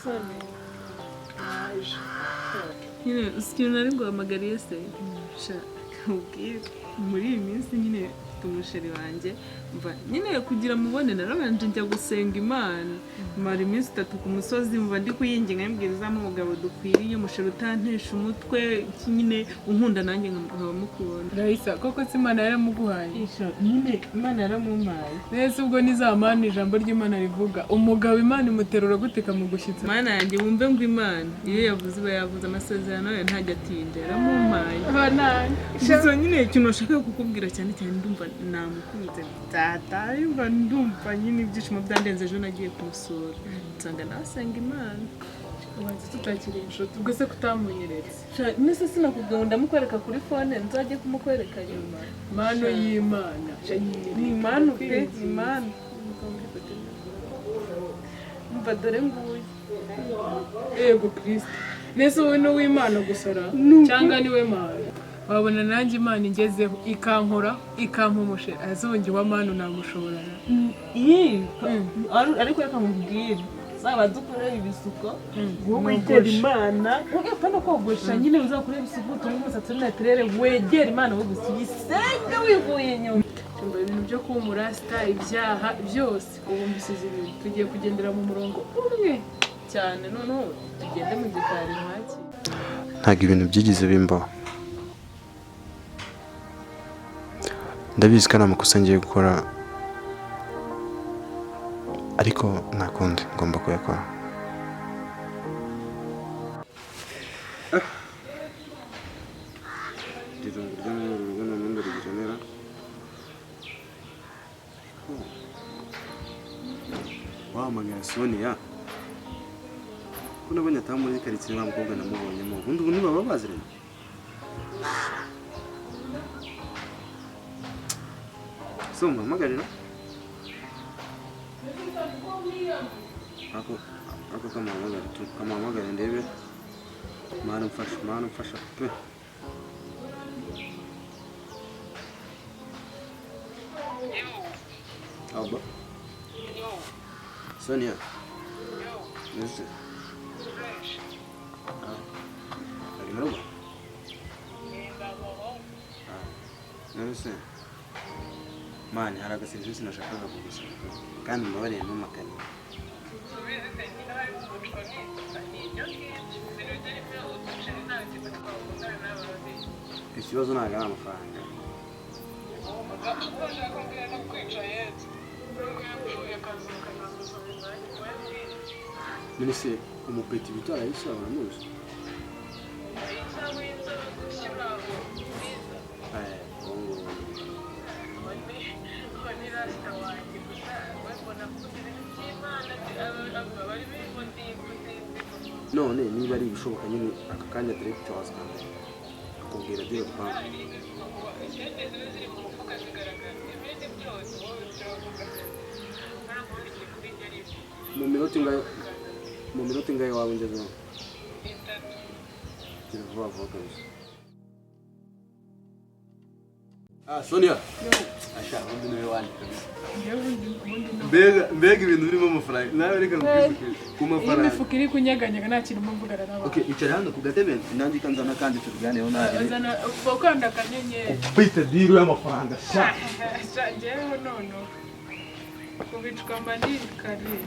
Soni nyine, uzi ikintu nari nguhamagariye se? Sha, nkubwire, muri iyi minsi nyine mfite umuchéri wanjye. Mva nyine kugira mubone, narabanje njya gusenga Imana, mara iminsi 3 ku musozi, mva ndi kuyinginga, mbwira umugabo dukwiriye, umuchéri utantesha umutwe, iki nyine unkunda nanjye nkaba mukunda. Raisa, koko se Imana yaramuguhaye? Isha, nyine Imana yaramumpaye. Nese ubwo nizamana ijambo ry'Imana rivuga umugabo Imana imuterura gute ikamugushyitsa? Mana yanjye, wumve ngo Imana iyo yavuze iba yavuze, amasezerano yayo ntajya atinda, yaramumpaye. Gusa nyine ikintu nashaka kukubwira cyane cyane, ndumva namukunze byataye, ndumva nyine ibyishimo byandenze. Ejo nagiye kumusura, nsanga nawe asenga Imana. Ubanza tutakiri inshuti, ubwo se kutamunyeretse? Nese sinakubwira ngo ndamukwereka kuri phone, nzajye kumukwereka nyuma? Mano y'Imana! Ni impano pe, ni impano. Mva, dore nguyu. Yego Kirisito, nese wowe ni uw'Imana gusora cyangwa niwe Mana? Wabona nanjye Imana ingezeho ikankora, ikampa umuchéri, azongera uwa manu namushobora. Iyi ariko reka mubwire, zaba dukorera ibisuko, wowe wegera Imana, ugapfa no kogosha nyine, uzakorera ibisuko, utunge umusatsi uri naturel, wegera Imana wowe gusa, uyisenge wivuye inyuma. Umva, ibintu byo kuba umurasita, ibyaha byose ubu mbisize ibintu, tugiye kugendera mu murongo umwe. Cyane, noneho tugende mu gikari mwakire. Ntabwo ibintu byigeze bimbaho. Ndabizi ko ari amakosa ngiye gukora, ariko nta kundi, ngomba kuyakora. Irungu ryo muri uru rugo noneho ndarigenera. Ariko wahamagara Sonia, ko nabonye ataha muri karitsiye, uriya mukobwa namubonyemo ubundi, ubu ntibaba baziranye? So muhamagarira ako kamuhamagara tu, kamuhamagara ndebe. Mana mfasha, Mana mfasha pe. Aba Sonia. Nese Ah, ari mu rugo? Ah, none se man, hari agaserivisi nashakaga kugusaba pe, kandi mbabarire ntumpakane. Ikibazo ntabwo ari amafaranga. None se umupeti bita Raisa uramuzi? Eh, uwo nguwo. None niba ari ibishoboka nyine, aka kanya director waza ukambwira, akubwira deal dupanga. Mu minota ingahe, mu minota ingahe waba ungezeho? Gira vuba vuba kabisa. Ah, Sonia, asha, ubundi niwe wanjye kabisa. Mbega mbega, ibintu birimo amafaranga nawe, reka nkubwize ukuri ku Iyo mafaranga. Imifuka iri kunyeganyega, nta kintu mvugana n'abantu. Okay, icara hano ku gatebe, nanjye ikanzana kandi tubiganireho nawe. Azana ukanda akanyenyeri. Kwita deal y'amafaranga sha. Sha, njyewe noneho kubicwa mba kare.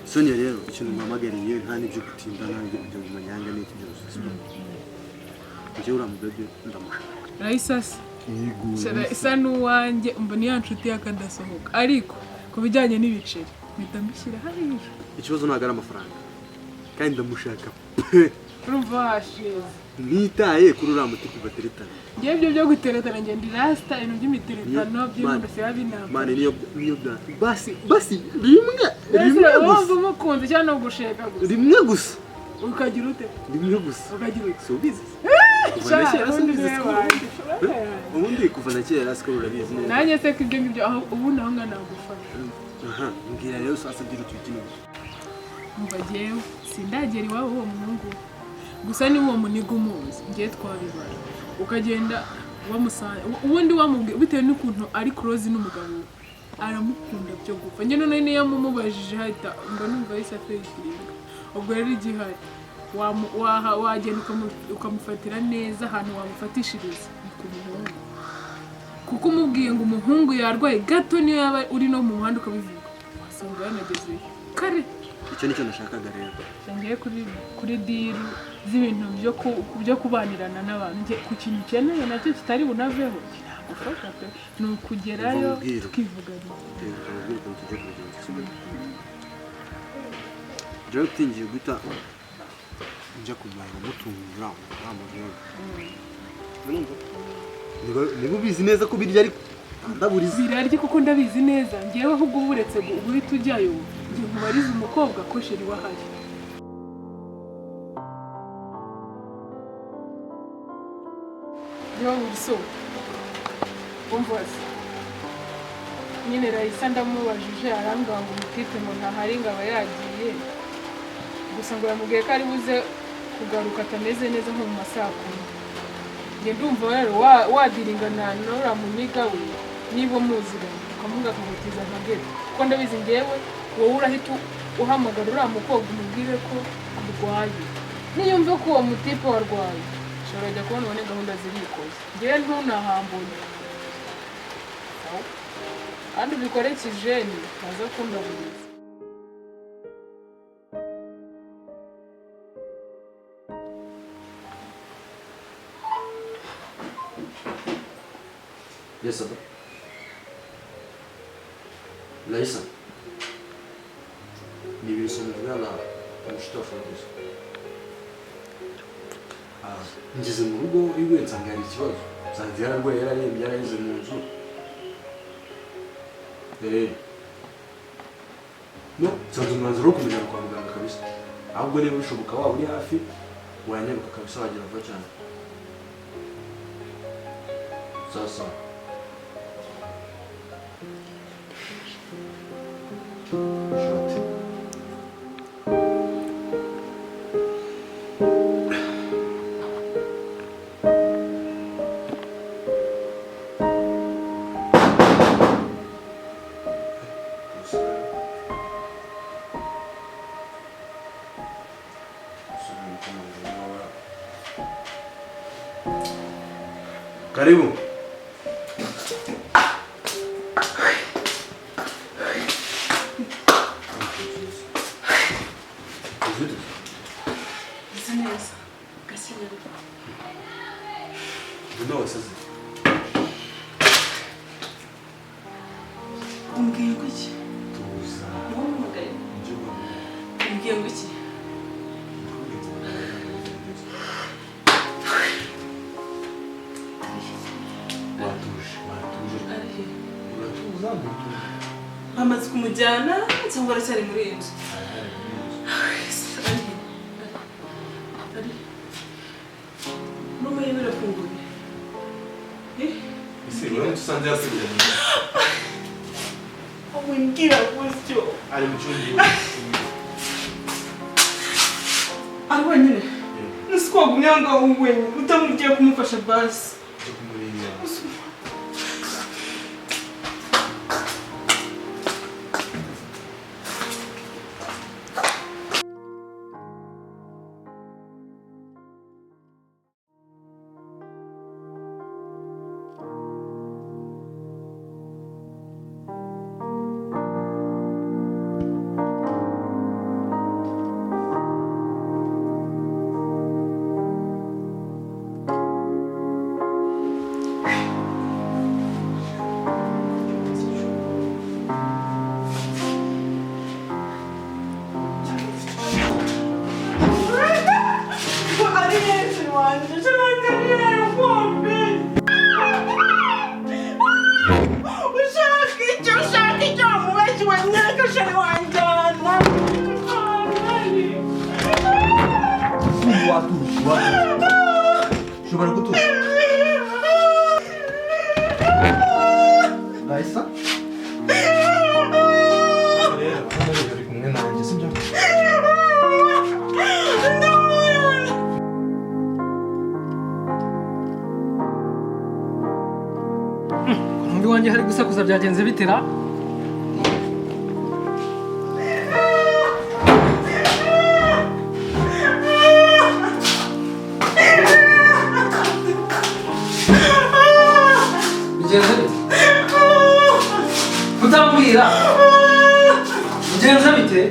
Sonia, rero ikintu mpamagariye, nta n'ibyo gutinda, nta n'ibyo kujya mu manyanga n'iki byose, sibyo? Njyewe uriya mubebe ndamushaka. Raisa se? Yego. Shara isa n'uwanjye, mbona ya nshuti y'akadasohoka, ariko ku bijyanye n'ibiceri mpita mbishyira hariya. Ikibazo ntabwo ari amafaranga, kandi ndamushaka pe. Urumva washize. Ntitaye kuri uriya mutipe bateretana. Ngewe ibyo byo guteretana, ngenda irasita, ibintu by'imiteretano by'inkundo siba binamba. Mani, niyo bya basi basi rimwe rimwe wumva gusa. Umukunzi cyangwa ni ugusheka gusa? Rimwe gusa. Ukagira ute? Rimwe gusa. Ukagira ute? Si ubizi kuva na Sha, kera? Si ubundi ubizi niwe ko wanjye. ubundi kuva na kera siko urabizi neza. Nanjye se ko ibyo ngibyo aho ubundi aho ngaho nagufasha. Aha, mbwira rero sasa, gira utwikine. Umva, jyewe sindagera iwabo w'uwo muhungu, gusa niba uwo muniga umuzi, ngewe twabibara ukagenda wamusanga ubundi wamubwiye, bitewe n'ukuntu ari close n'umugabo we, aramukunda byo gupfa. Njye noneho niyo mumubajije hahita mba numva yahise afeyitinga. Ubwo rero igihari wagenda ukamufatira neza ahantu wamufatishiriza ni ku muhungu, kuko umubwiye ngo umuhungu yarwaye gato, niyo yaba uri no mu muhanda ukabivuga, wasanga yanagezeyo kare. Icyo nicyo nashakaga rero. Ngiye kuri deal z'ibintu byo kubanirana n'abantu. Njye ku kintu ukeneye nacyo kitari bunaveho nagufasha pe, ni ukugerayo Umva nkubwire. tukivugana. Reka nkubwire ukuntu tugiye kubigenza, sibyo? Jewe utingiye guhita njya kumureba mutungura amajoro. Urumva? Niba ubizi neza ko birya, ariko ndaburiza. Birarye kuko ndabizi neza ngewe. Ahubwo uba uretse guhita ujyayo, njye nkubarize umukobwa ko chéri wahari. Niba buri umva se nyine, Raisa ndamubajije arambwira ngo umutipe ngo ntahari, ngo aba yagiye, gusa ngo yamubwiye ko ari buze kugaruka atameze neza nko mu ma 10:00. Njye ndumva rero wadiringana n'uriya muniga we, niba muziranye ukamuga akagutiza nka geto, kuko ndabizi ngewe wowe urahita uhamagara uriya mukobwa umubwire ko arwaye. Niyumve ko uwo mutipe warwaye, ushobora kujya kubona ubone gahunda zirikoze. Ngewe ntunahambure kandi ubikore kijeni, ntaza kundaburiza. Yes, Ado. Laisa. Ni ibintu muvugana na mushiki wa Fabrice. Ah, ngeze mu rugo iwe nsanga hari ikibazo. Nsanze yararwaye, yararembye, yaraheze mu nzu. Eh. No, nsanze umwanzuro wo kumujyana kwa muganga kabisa. Ahubwo niba bishoboka waba uri hafi, wanyaruka kabisa wagera vuba cyane. Sasa. Shoti. Karibu. Uzute. Bisa neza gashyira. Mbona wasaze? Umbwiye ngo iki? Tuza. Wampamagaye? Njye guhamagara. Umbwiye ngo iki? Ndakubwiye ngo watuje, watuje. Ari he? Uratuza, ntutuje. Bamaze kumujyana cyangwa aracyari muri iyi nzu? Ari he? Ari he? Room yiwe irafunguye? Eh? Ese uramutse usanze yasubiranye? Wimbwira gutyo. Ari mu cyumba. Ari wenyine? Nzi ko wagumye aho ngaho wenyine utamugiye kumufasha basi. Njye kumureba. Ari chéri wanjye, chéri wanjye ari hehe? Ushaka icyo, ushaka icyo wamubeshyi wanyereka chéri wanjye ahantu. Watuje, watuje. Ushobora gutuza. Raisa? Rero, hano uri kumwe nanjye, sibyo? Undi wanjye hari gusakuza, byagenze bitera? Bigenze bite? Kutambwira? Bigenze bite?